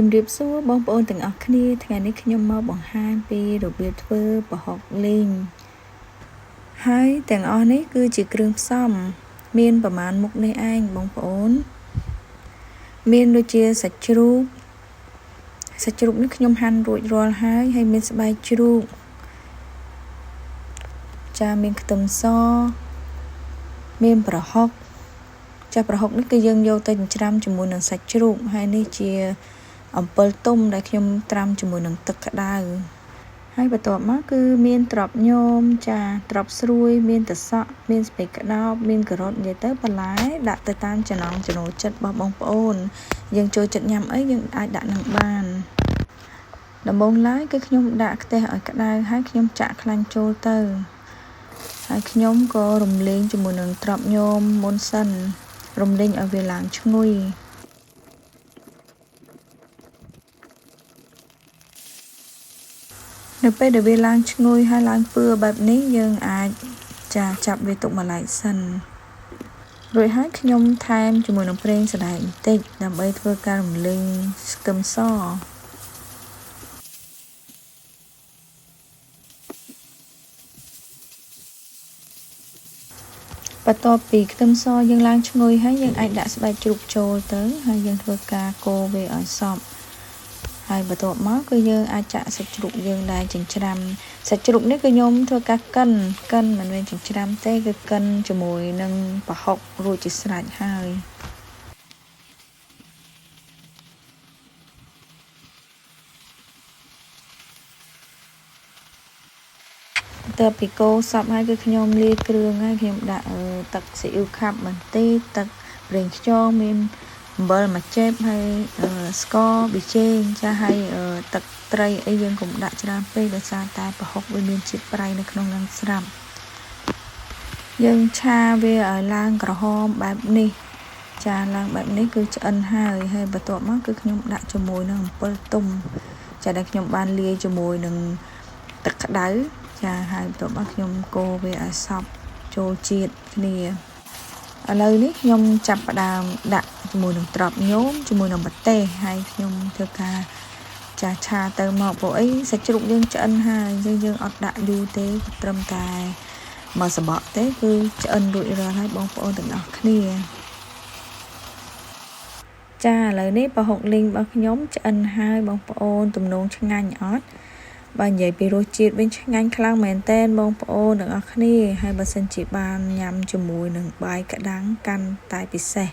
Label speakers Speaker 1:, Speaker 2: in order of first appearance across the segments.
Speaker 1: ជំរាបសួរបងប្អូនទាំងអស់គ្នាថ្ងៃនេះខ្ញុំមកបង្ហាញពីរបៀបធ្វើប្រហុកលីងហើយទាំងអស់នេះគឺជាគ្រឿងផ្សំមានប្រមាណមុខនេះឯងបងប្អូនមានដូចជាសាច់ជ្រូកសាច់ជ្រូកនេះខ្ញុំហាន់រួចរាល់ហើយហើយមានស្បែកជ្រូកចាមានខ្ទឹមសមានប្រហុកចាប្រហុកនេះគឺយើងយកទៅចិញ្ច្រាំជាមួយនឹងសាច់ជ្រូកហើយនេះជាអំពិលទុំដែលខ្ញុំត្រាំជាមួយនឹងទឹកក្តៅហើយបន្ទាប់មកគឺមានត្រប់ញោមចាត្រប់ស្រួយមានត្រសក់មានស្ពៃក្តោបមានការ៉ុតនិយាយទៅបន្លែដាក់ទៅតាមចំណង់ចំណូលចិត្តរបស់បងប្អូនយើងចូលចិត្តញ៉ាំអីយើងអាចដាក់នឹងបានដំបូងឡើយគឺខ្ញុំដាក់ខ្ទះឲ្យក្តៅហើយខ្ញុំចាក់ខ្លាញ់ចូលទៅហើយខ្ញុំក៏រំលែងជាមួយនឹងត្រប់ញោមមុនសិនរំលែងឲ្យវាឡើងឈ្ងុយនៅពេលដែលវាឡើងឈ្ងុយហើយឡើងពឿបែបនេះយើងអាចចាចាប់វាទុកមួយឡែកសិនរួចហើយខ្ញុំថែមជាមួយនឹងប្រេងសណ្តែកបន្តិចដើម្បីធ្វើការរំលីងខ្ទឹមសបន្ទាប់ពីខ្ទឹមសយើងឡើងឈ្ងុយហើយយើងអាចដាក់ស្បែកជ្រូកចូលទៅហើយយើងធ្វើការកូរវាឲ្យសព្វហើយបន្ទាប់មកគឺយើងអាចចាក់សាច់ជ្រូកយើងដែលចិញ្ច្រាំសាច់ជ្រូកនេះគឺខ្ញុំធ្វើការកិនកិនមិនមែនចិញ្ច្រាំទេគឺកិនជាមួយនឹងប្រហុករួចជាស្រេចហើយតើពីកូសពហើយគឺខ្ញុំលាយគ្រឿងហើយខ្ញុំដាក់ទឹកស៊ីអ៊ីវខាប់បន្តិចទឹកប្រេងខ្យងមានអំបិលមួយចេបហើយស្ករប៊ីចេងចាហើយទឹកត្រីអីយើងកុំដាក់ច្រើនពេកដោយសារតែប្រហុកវាមានជាតិប្រៃនៅក្នុងនឹងស្រាប់យើងឆាវាឲ្យឡើងក្រហមបែបនេះចាឡើងបែបនេះគឺឆ្អិនហើយហើយបន្ទាប់មកគឺខ្ញុំដាក់ជាមួយនឹងអំពិលទុំចាដែលខ្ញុំបានលាយជាមួយនឹងទឹកក្តៅចាហើយបន្ទាប់មកខ្ញុំកូរវាឲ្យសព្វចូលជាតិគ្នាឥឡូវនេះខ្ញុំចាប់ផ្ដើមដាក់ជាមួយនឹងត្រប់ញោមជាមួយនឹងម្ទេសហើយខ្ញុំធ្វើការចាឆាទៅមកព្រោះអីសាច់ជ្រូកយើងឆ្អិនហើយយើងអត់ដាក់យូរទេត្រឹមតែមួយសបកទេគឺឆ្អិនរួចរាល់ហើយបងប្អូនទាំងអស់គ្នាចាឥឡូវនេះប្រហុកលីងរបស់ខ្ញុំឆ្អិនហើយបងប្អូនទំនងឆ្ងាញ់អត់បើនិយាយពីរសជាតិវិញឆ្ងាញ់ខ្លាំងមែនទែនបងប្អូនទាំងអស់គ្នាហើយបើសិនជាបានញ៉ាំជាមួយនឹងបាយក្តាំងកាន់តែពិសេស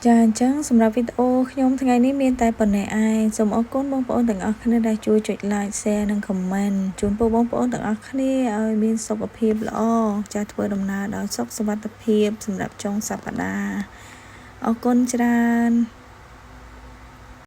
Speaker 1: ចាអញ្ចឹងសម្រាប់វីដេអូខ្ញុំថ្ងៃនេះមានតែប៉ុណ្ណេះឯងសូមអរគុណបងប្អូនទាំងអស់គ្នាដែលជួយចុច Like Share និង Comment ជូនពរបងប្អូនទាំងអស់គ្នាឲ្យមានសុខភាពល្អចាធ្វើដំណើរដោយសុខសុវត្ថិភាពសម្រាប់ចុងសប្តាហ៍អរគុណច្រើន។